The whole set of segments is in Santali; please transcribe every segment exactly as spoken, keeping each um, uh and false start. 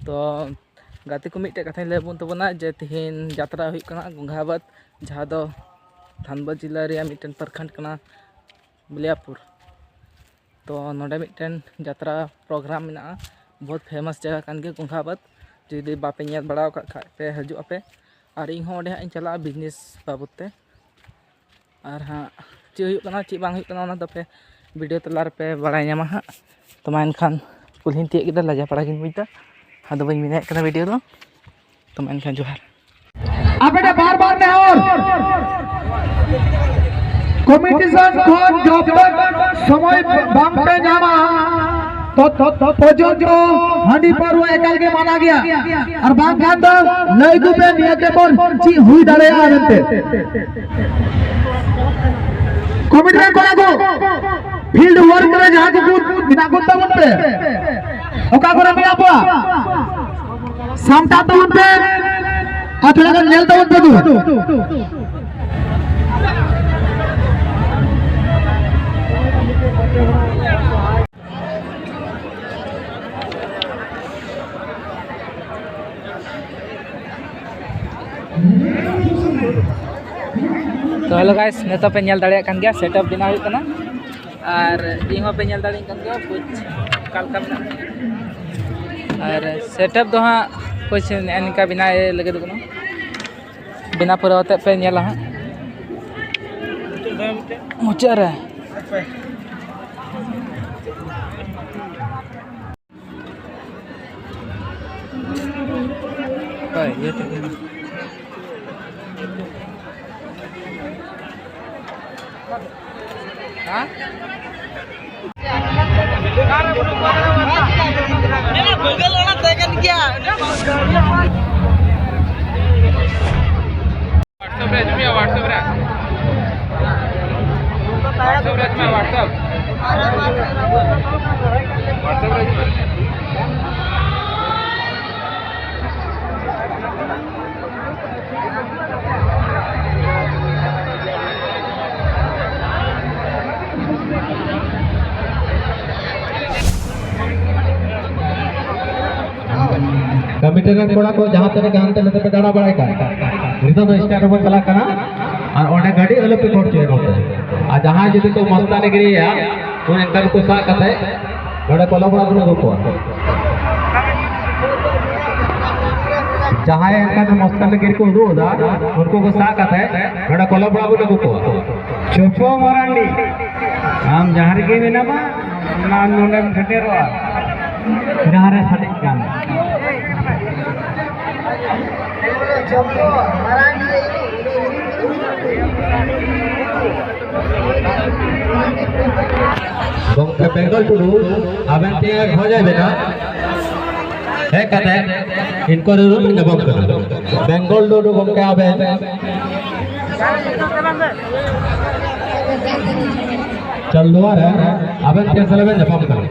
ᱛᱚ ᱜᱟᱛᱮ ᱠᱚ, ᱢᱤᱫᱴᱮᱡ ᱠᱟᱛᱷᱟᱧ ᱞᱟᱹᱭ ᱟᱵᱚᱱ ᱛᱟᱵᱚᱱᱟ ᱡᱮ ᱛᱮᱦᱮᱧ ᱡᱟᱛᱨᱟ ᱦᱩᱭᱩᱜ ᱠᱟᱱᱟ ᱜᱚᱝᱜᱷᱟᱵᱟᱫᱽ, ᱡᱟᱦᱟᱸ ᱫᱚ ᱫᱷᱟᱱᱵᱟᱫᱽ ᱡᱮᱞᱟ ᱨᱮᱭᱟᱜ ᱢᱤᱫᱴᱮᱱ ᱯᱨᱚᱠᱷᱚᱸᱰ ᱠᱟᱱᱟ, ᱵᱤᱞᱤᱭᱟᱯᱩᱨ᱾ ᱛᱚ ᱱᱚᱰᱮ ᱢᱤᱫᱴᱮᱱ ᱡᱟᱛᱨᱟ ᱯᱨᱳᱜᱨᱟᱢ ᱢᱮᱱᱟᱜᱼᱟ, ᱵᱚᱦᱩᱛ ᱯᱷᱮᱢᱟᱥ ᱡᱟᱭᱜᱟ ᱠᱟᱱ ᱜᱮᱭᱟ ᱜᱚᱝᱜᱷᱟᱵᱟᱫᱽ᱾ ᱡᱩᱫᱤ ᱵᱟᱯᱮ ᱧᱮᱞ ᱵᱟᱲᱟ ᱟᱠᱟᱫ ᱠᱷᱟᱡ ᱯᱮ ᱦᱤᱡᱩᱜ ᱟᱯᱮ᱾ ᱟᱨ ᱤᱧ ᱦᱚᱸ ᱚᱸᱰᱮ ᱦᱟᱸᱜ ᱤᱧ ᱪᱟᱞᱟᱜᱼᱟ ᱵᱤᱡᱽᱱᱮᱥ ᱵᱟᱵᱚᱫ ᱛᱮ᱾ ᱟᱨ ᱦᱟᱸᱜ ᱪᱮᱫ ᱦᱩᱭᱩᱜ ᱠᱟᱱᱟ, ᱪᱮᱫ ᱵᱟᱝ ᱦᱩᱭᱩᱜ ᱠᱟᱱᱟ, ᱚᱱᱟ ᱫᱚ ᱯᱮ ᱵᱷᱤᱰᱤᱭᱳ ᱛᱟᱞᱟ ᱨᱮᱯᱮ ᱵᱟᱲᱟᱭ ᱧᱟᱢᱟ ᱦᱟᱸᱜ᱾ ᱛᱚ ᱢᱟ ᱮᱱᱠᱷᱟᱱ ᱠᱩᱞᱦᱤᱧ ᱛᱤᱭᱳᱜ ᱠᱮᱫᱟ, ᱞᱟᱡᱟ ᱯᱟᱲᱟ ᱜᱤᱧ ᱵᱩᱡᱽ ᱮᱫᱟ, ᱟᱫᱚ ᱵᱟᱹᱧ ᱵᱮᱱᱟᱣᱮᱫ ᱠᱟᱱᱟ ᱵᱷᱤᱰᱤᱭᱳ ᱫᱚ᱾ ᱛᱚ ᱢᱟ ᱮᱱᱠᱷᱟᱱ ᱡᱚᱦᱟᱨ᱾ ᱟᱯᱮ ᱴᱷᱮᱱ ᱵᱟᱨ ᱵᱟᱨ ᱱᱮᱦᱚᱨ, ᱠᱚᱢᱤᱴᱤ ᱥᱮᱱ ᱠᱷᱚᱱ ᱡᱚᱵ ᱛᱚᱠ ᱥᱚᱢᱚᱭ ᱵᱟᱝ ᱯᱮ ᱧᱟᱢᱟ, ᱛᱚ, ᱛᱚ, ᱛᱚ, ᱯᱚᱨᱡᱚᱱᱛᱚ ᱦᱟᱺᱰᱤ ᱯᱟᱹᱨᱣᱟᱹ ᱮᱠᱟᱞ ᱜᱮ ᱢᱟᱱᱟ ᱜᱮᱭᱟ᱾ ᱟᱨ ᱵᱟᱝᱠᱷᱟᱱ ᱫᱚ ᱞᱟᱹᱭ ᱜᱩᱯᱮ ᱱᱤᱭᱟᱹ ᱛᱮᱵᱚᱱ ᱪᱮᱫ ᱦᱩᱭ ᱫᱟᱲᱮᱭᱟᱜᱼᱟ ᱢᱮᱱᱛᱮ᱾ ᱠᱚᱢᱤᱴᱤ ᱨᱮᱱ ᱠᱚᱲᱟ ᱠᱚ, ᱯᱷᱤᱞᱰ ᱣᱟᱨᱠ ᱨᱮ ᱡᱟᱦᱟᱸ ᱠᱚ ᱢᱮᱱᱟᱜ ᱠᱚ ᱛᱟᱵᱚᱱ ᱯᱮ, ᱚᱠᱟ ᱠᱚᱨᱮ ᱢᱮᱱᱟᱜ ᱠᱚᱣᱟ, ᱥᱟᱢᱴᱟᱣ ᱛᱟᱵᱚᱱ ᱯᱮ ᱟᱨ ᱛᱷᱚᱲᱟ ᱜᱟᱱ ᱧᱮᱞ ᱛᱟᱵᱚᱱ ᱯᱮ ᱫᱩ᱾ ᱛᱚ hello guys, ᱱᱤᱛᱚᱜ ᱯᱮ ᱧᱮᱞ ᱫᱟᱲᱮᱭᱟᱜ ᱠᱟᱱ ᱜᱮᱭᱟ, ᱥᱮᱴᱟᱯ ᱵᱮᱱᱟᱣ ᱦᱩᱭᱩᱜ ᱠᱟᱱᱟ᱾ ᱟᱨ ᱤᱧ ᱦᱚᱸ ᱯᱮ ᱧᱮᱞ ᱫᱟᱲᱮᱭᱟᱜ ᱠᱟᱱ ᱜᱮᱭᱟ, ᱵᱩᱡᱽ ᱚᱠᱟ ᱞᱮᱠᱟ ᱢᱮᱱᱟᱜᱼᱟ᱾ ᱟᱨ ᱥᱮᱴᱟᱯ ᱫᱚ ᱦᱟᱸᱜ ᱠᱩᱪ ᱱᱮᱜᱼᱮ ᱱᱤᱝᱠᱟ ᱵᱮᱱᱟᱣ ᱞᱟᱹᱜᱤᱫᱚᱜ ᱠᱟᱱᱟ᱾ ᱵᱮᱱᱟᱣ ᱯᱩᱨᱟᱹᱣ ᱠᱟᱛᱮᱫ ᱯᱮ ᱧᱮᱞᱟ ᱦᱟᱸᱜ ᱢᱩᱪᱟᱹᱫ ᱨᱮ᱾ ᱦᱳᱭ, ᱤᱭᱟᱹ ᱛᱮᱜᱮ᱾ ᱦᱮᱸ? ᱵᱟᱜᱟᱞ ᱚᱲᱟᱜ ᱛᱟᱦᱮᱸ ᱠᱟᱱ ᱜᱮᱭᱟ᱾ WhatsApp ᱨᱮ ᱦᱤᱡᱩᱜ ᱢᱮ, WhatsApp ᱨᱮ᱾ WhatsApp ᱨᱮ ᱦᱤᱡᱩᱜ ᱢᱮ, WhatsApp᱾ WhatsApp ᱨᱮ ᱦᱤᱡᱩᱜ ᱢᱮ᱾ ᱠᱚᱢᱤᱴᱤ ᱨᱮᱱ ᱠᱚᱲᱟ ᱠᱚ ᱡᱟᱦᱟᱸ ᱛᱤᱱᱟᱹᱜ ᱜᱮ ᱦᱟᱱᱛᱮ ᱱᱟᱛᱮ ᱯᱮ ᱫᱟᱬᱟ ᱵᱟᱲᱟᱭ ᱠᱟᱱ, ᱱᱤᱛᱚᱜ ᱫᱚ ᱥᱴᱮᱡ ᱨᱮᱵᱚᱱ ᱪᱟᱞᱟᱜ ᱠᱟᱱᱟ᱾ ᱟᱨ ᱚᱸᱰᱮ ᱜᱟᱹᱰᱤ ᱟᱞᱚ ᱯᱮ ᱠᱷᱚᱨᱪᱚᱭᱟ ᱱᱚᱛᱮ᱾ ᱟᱨ ᱡᱟᱦᱟᱸᱭ ᱡᱩᱫᱤ ᱠᱚ ᱢᱚᱥᱛᱟᱱᱤ ᱜᱤᱨᱤᱭᱟ, ᱩᱱ ᱮᱱᱠᱷᱟᱱ ᱠᱚ ᱥᱟᱵ ᱠᱟᱛᱮ ᱱᱚᱰᱮ ᱠᱚᱞᱚᱵᱚᱲᱟ ᱵᱚᱱ ᱟᱹᱜᱩ ᱠᱚᱣᱟ᱾ ᱡᱟᱦᱟᱸᱭ ᱮᱱᱠᱷᱟᱱ ᱢᱚᱥᱛᱟᱱᱤ ᱜᱤᱨᱤ ᱠᱚ ᱩᱫᱩᱜ ᱮᱫᱟ, ᱩᱱᱠᱩ ᱠᱚ ᱥᱟᱵ ᱠᱟᱛᱮ ᱱᱚᱰᱮ ᱠᱚᱞᱚᱵᱚᱲᱟ ᱵᱚᱱ ᱟᱹᱜᱩ ᱠᱚᱣᱟ᱾ ᱪᱚᱯᱚ ᱢᱟᱨᱟᱱᱰᱤ, ᱟᱢ ᱡᱟᱦᱟᱸ ᱨᱮᱜᱮ ᱢᱮᱱᱟᱢᱟ, ᱚᱱᱟ ᱱᱚᱰᱮᱢ ᱥᱮᱴᱮᱨᱚᱜᱼᱟ, ᱡᱟᱦᱟᱸ ᱨᱮ ᱥᱟᱰᱮᱜ ᱠᱟᱱ᱾ ᱜᱚᱢᱠᱮ ᱵᱮᱝᱜᱚᱞ ᱴᱩᱰᱩ, ᱟᱵᱮᱱ ᱴᱷᱮᱱ ᱠᱷᱚᱡᱟᱭ ᱵᱮᱱᱟ, ᱦᱮᱡ ᱠᱟᱛᱮ ᱤᱱᱠᱩᱣᱟᱨᱤ ᱨᱩᱢ ᱧᱟᱯᱟᱢ ᱠᱟᱱᱟ᱾ ᱵᱮᱝᱜᱚᱞ ᱴᱩᱰᱩ ᱜᱚᱢᱠᱮ, ᱟᱵᱮᱱ ᱪᱟᱞᱫᱩᱣᱟ ᱨᱮ ᱟᱵᱮᱱ ᱴᱷᱮᱱ ᱥᱟᱞᱟᱜ ᱵᱮᱱ ᱧᱟᱯᱟᱢ ᱠᱟᱱᱟ᱾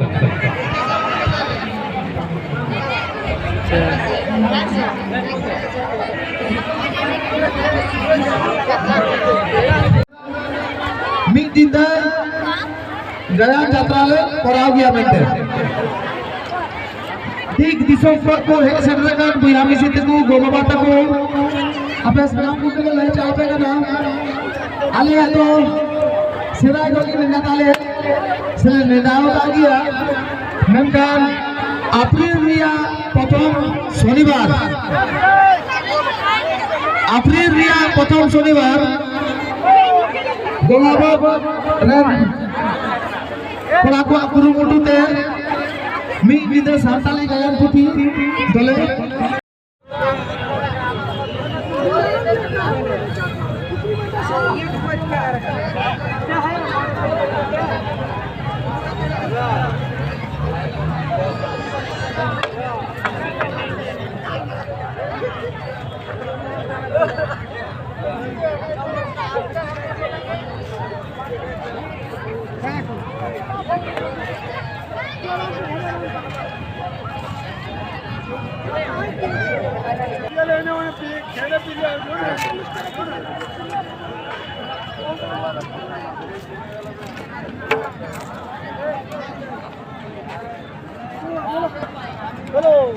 ᱢᱤᱫ ᱧᱤᱫᱟᱹ ᱜᱟᱭᱟᱱ ᱡᱟᱛᱨᱟ ᱞᱮ ᱠᱚᱨᱟᱣ ᱜᱮᱭᱟ ᱢᱮᱱᱛᱮ᱾ ᱫᱤᱠ ᱫᱤᱥᱚᱢ ᱠᱷᱚᱱ ᱠᱚ ᱦᱮᱡ ᱥᱮᱴᱮᱨ ᱟᱠᱟᱱ ᱵᱚᱭᱦᱟ ᱢᱤᱥᱤ ᱛᱟᱠᱚ, ᱜᱚ ᱵᱟᱵᱟ ᱛᱟᱠᱚ, ᱟᱯᱮ ᱥᱟᱱᱟᱢ ᱠᱚᱜᱮ ᱞᱮ ᱞᱟᱹᱭ ᱪᱟᱞ ᱟᱯᱮ ᱠᱟᱱᱟ᱾ ᱟᱞᱮᱭᱟᱜ ᱫᱚ ᱥᱮᱫᱟᱭ ᱠᱷᱚᱱ ᱜᱮ ᱢᱮᱱᱟᱜ ᱛᱟᱞᱮ, ᱥᱮᱞᱮ ᱱᱮᱰᱟ ᱟᱠᱟᱫ ᱜᱮᱭᱟ᱾ ᱢᱮᱱᱠᱷᱟᱱ ᱟᱯᱨᱤᱞ ᱨᱮᱭᱟᱜ ᱯᱨᱚᱛᱷᱚᱢ ᱥᱚᱱᱤᱵᱟᱨ, ᱟᱯᱨᱤᱞ ᱨᱮᱭᱟᱜ ᱯᱨᱚᱛᱷᱚᱢ ᱥᱚᱱᱤᱵᱟᱨ ᱜᱚᱞᱟᱵᱟᱫᱽ ᱨᱮᱱ ᱠᱚᱲᱟ ᱠᱚᱣᱟᱜ ᱠᱩᱨᱩᱢᱩᱴᱩ ᱛᱮ ᱢᱤᱫ ᱧᱤᱫᱟᱹ ᱥᱟᱱᱛᱟᱲᱤ ᱜᱟᱭᱟᱱ ᱯᱩᱛᱷᱤ ᱫᱚᱞᱮ Hello.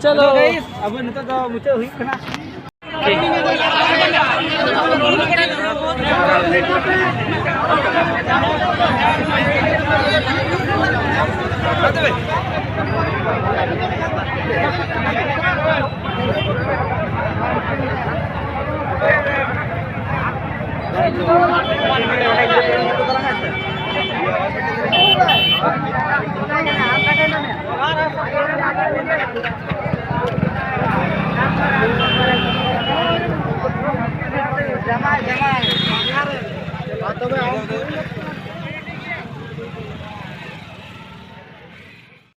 ᱪᱚᱞᱚ ᱜᱟᱭᱤᱥ, ᱟᱵᱚ ᱱᱤᱛᱚᱜ ᱫᱚ ᱢᱩᱪᱟᱹᱫ ᱦᱩᱭᱩᱜ ᱠᱟᱱᱟ᱾